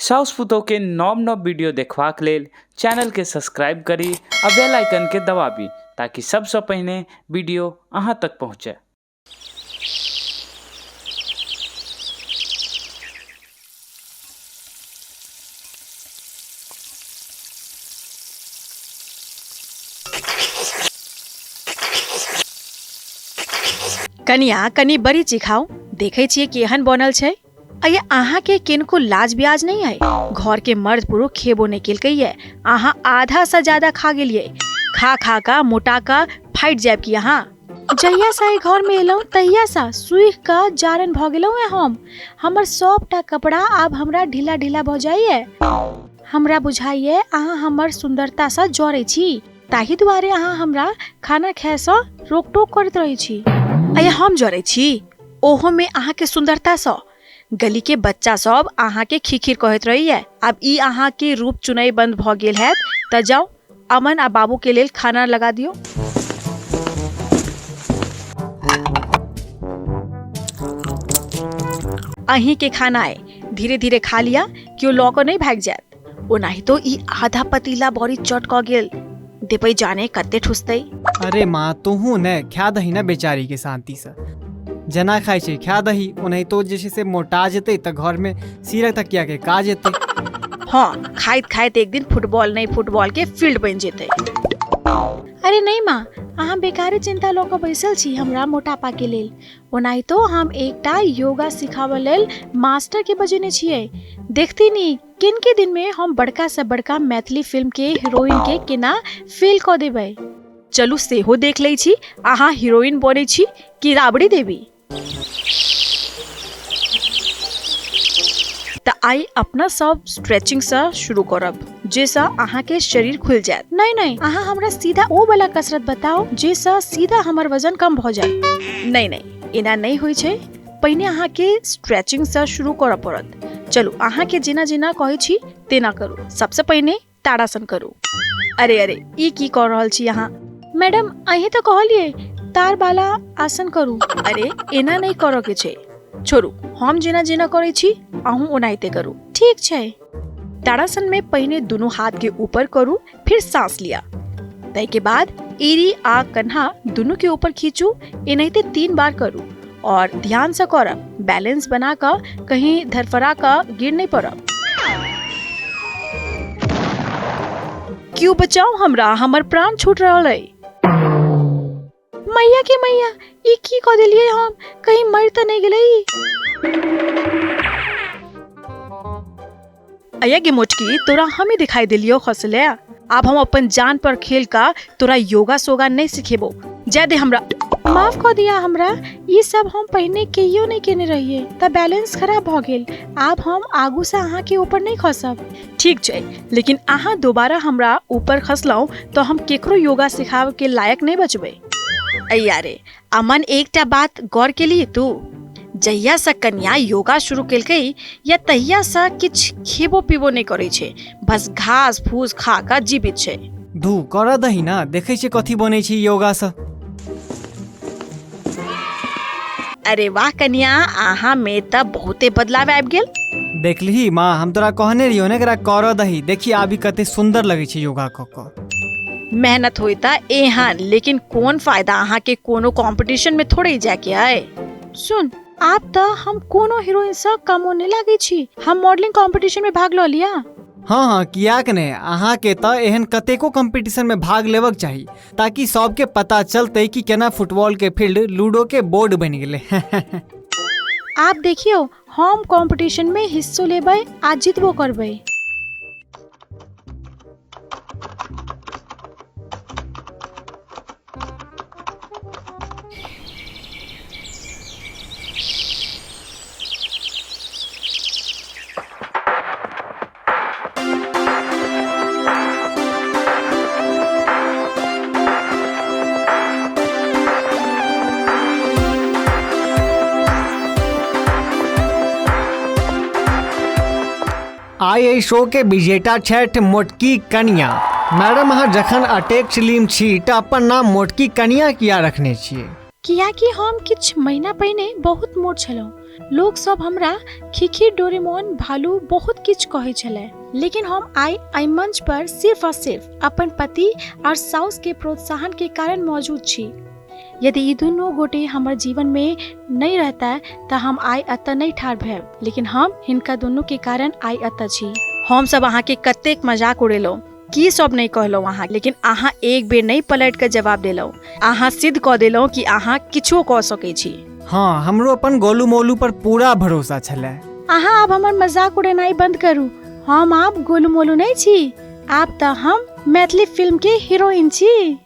साउस पुतोहके नव नव वीडियो देखबाक लेल चैनलके सब्सक्राइब करी आ बेल आइकनके दबाबी ताकि सबसँ पहिने वीडियो अहाँ तक पहुँचय। कनिया कनि बड़ी चिखाउ, देखै छियै केहन बनल छै। अये अहाँके किनको लाज ब्याज नहि है? घर के मर्द पुरुष खेबो नहि केलकै ये, अहाँ आधा से ज्यादा खा गेलियै। खा खा का मोटा का फाटि जायब की अहाँ? जहिया से एहि घर में एलहुँ तहिया से सूखि कऽ जारन भऽ गेलहुँ हँ हम। हमर सबटा कपड़ा आब हमरा ढीला ढीला भऽ जाइए। हमरा बुझाइए अहाँ हमर सुन्दरतासँ जरै छी, ताहि दुआरे अहाँ हमरा खाना खायसँ रोक टोक करैत रहै छी। अये हम जरै छी? ओहोमे अहाँके सुन्दरतासँ? गलीके बच्चा सब अहाँके खिखिर कहैत रहैए। आब ई अहाँके रूप चुनई बंद भऽ गेल हैत तऽ जाउ अमन आ बाबूके लेल खाना लगा दियौ। अहींके खाना अइ, धीरे धीरे खा लिअ, केओ लऽ कऽ नहि भागि जायत। ओनाहितो ई आधा पतीला बड़ी चट कऽ गेल, देबै जाने कते ठुसतै। अरे माँ तोहूँ ने खा दही ने बेचारी के शांति से, जेना खाइ छै खा दही, ओनाहितो जे छै से मोटा जेतै तऽ घर में सिरक तकिया के काज एतै। हाँ, खाइत खाइत एक दिन फुटबॉल नहि फुटबॉल के फील्ड बनि जेतै। अरे नहीं माँ, अहाँ बेकारे चिंता लऽ कऽ बैसल छी हमरा मोटापा के लेल। ओनाहितो हम एकटा योगा सिखाबऽ लेल मास्टर के बजेने छियै। देखती नी किनके दिन में हम बड़का से बड़का मैथिली फिल्म के हीरोइन के केना फेल कऽ देबै। चलू सेहो देख लै छी अहाँ हीरोइन बनै छी कि राबड़ी देवी। तऽ आइ अपना सब स्ट्रेचिंग सँ शुरू करब, जाहिसँ अहाँके शरीर खुलि जायत। नहि नहि, अहाँ हमरा सीधा ओ वाला कसरत बताउ जाहिसँ सीधा हमर वजन कम भऽ जाय। नहि नहि, एना नहि होइ छै, पहिने अहाँके स्ट्रेचिंग सँ शुरू करऽ पड़त। चलू अहाँके जेना जेना कहै छी तेना करू। सबसँ पहिने ताड़ासन करू। अरे अरे, ई की कऽ रहल छी अहाँ? मैडम अहीं तऽ कहलियै तार वाला आसन करू। अरे एना नहि करऽ के छै, छोड़ू, हम जेना जेना करै छी अहूँ ओनाहिते करू। ठीक छै। ताड़ासन में पहिने दुनू हाथ के ऊपर करू, फिर सांस लिया, ताहि के बाद एड़ी आ कन्हा दुनू के ऊपर खींचू, एनाहिते 3 बार करू और ध्यान से करब, बैलेंस बना कऽ कहीं धरफड़ा कऽ गिर नहीं पड़ब। क्यों बचाओ हमरा, हमर प्राण छूट रहल है। मैया के मैया, ई की कऽ देलियै हम, कहीं मरि तऽ नहि गेलै ई? अया गे मोटकी, तोरा हमें दिखाई देलियो खसले। आब हम अपन जान पर खेल का तोरा योगा सोगा नहीं सिखेबो, जा दे हमरा। माफ कऽ दिया हमरा, ई सब हम पहिने कहियो नहीं केने रहिए, तऽ बैलेंस खराब भऽ गेल। आब हम आगू से अहाँ के ऊपर नहीं खसब। ठीक छै, लेकिन अहाँ दोबारा हमरा ऊपर खसलहुँ तऽ हम केकरो योगा सिखाबऽ के लायक नहीं बचबै। अय्या रे अमन, एकटा बात गौर केलिए तू? जहिया से कन्या योगा शुरू केलकै या तहिया से किछु खेबो पीबो नहीं करै छै, बस घास फूस खा कऽ जीवित छै। धू करऽ दही ना, देखै छियै कथी बनै छै योगा से। अरे वाह कन्या, अहाँ में तऽ बहुते बदलाव आबि गेल। देखलिही माँ, हम तोरा कहने रहियो ने एकरा करऽ दही, देखी आबी कते सुंदर लगै छै योगा कऽ कऽ। मेहनत होइता एहन, लेकिन कोन फायदा, अहाँ के कोनो कंपटीशन में थोड़े जाके आए। सुन, आब तऽ हम कोनो हीरोइन से कमो नहीं लागै छी, हम मॉडलिंग कंपटीशन में भाग लऽ लिया। हाँ हाँ, कियाक नहि, अहाँ के तऽ एहन कतेको कंपटीशन में भाग लेबक चाही, ताकि सबके पता चलतै कि केना फुटबॉल के फील्ड लूडो के बोर्ड बनि गेलै। आप देखियो, हम कंपटीशन में हिस्सो लेबै आ जीतबो करबै। आइ एहि शो के विजेता छथि मोटकी कनिया। मैडम, अहाँ जखन अटेक स्लिम छी तऽ अपन नाम मोटकी कनिया किया रखने छियै? कियाकि हम किछु महीना पहिने बहुत मोट छलहुँ, लोक सब हमरा खिखिर, डोरेमोन, भालू बहुत किछु कहै छलै, लेकिन हम आइ एहि मंच पर सिर्फ आ सिर्फ अपन पति और साउस के प्रोत्साहन के कारण मौजूद छी। यदि ई दुनू गोटे हमर जीवन में नहि रहता तऽ हम आइ एतऽ नहि ठाढ़ भेब, लेकिन हम हिनका दुनू के कारण आइ एतऽ छी। हम सब अहाँके कतेक मजाक उड़ेलहुँ, की सब नहि कहलहुँ अहाँ, लेकिन अहाँ एक बेर नहि पलटि कऽ जवाब देलहुँ। अहाँ सिद्ध कऽ देलहुँ कि अहाँ किछो कऽ सकै छी। हँ, हमरो अपन गोलू मोलू पर पूरा भरोसा छलै। अहाँ आब हमर मजाक उड़ेनाइ बंद करू। हम आब गोलू मोलू नहि छी, आब तऽ हम मैथिली फिल्म के हीरोइन छी।